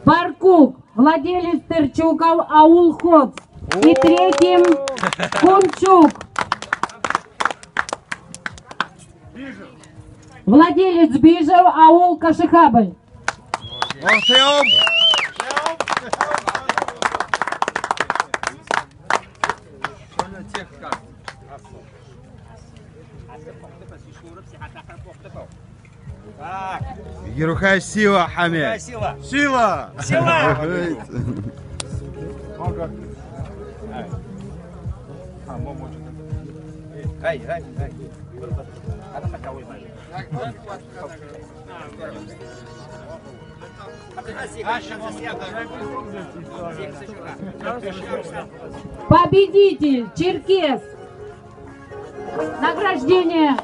Баркук, владелец Терчуков, аул Хоц. И третьим Кунчук, владелец Бижев, аул Кашихабль. Ерухай сила, Хамед. Сила. Сила! Сила! Победитель Черкес. Награждение.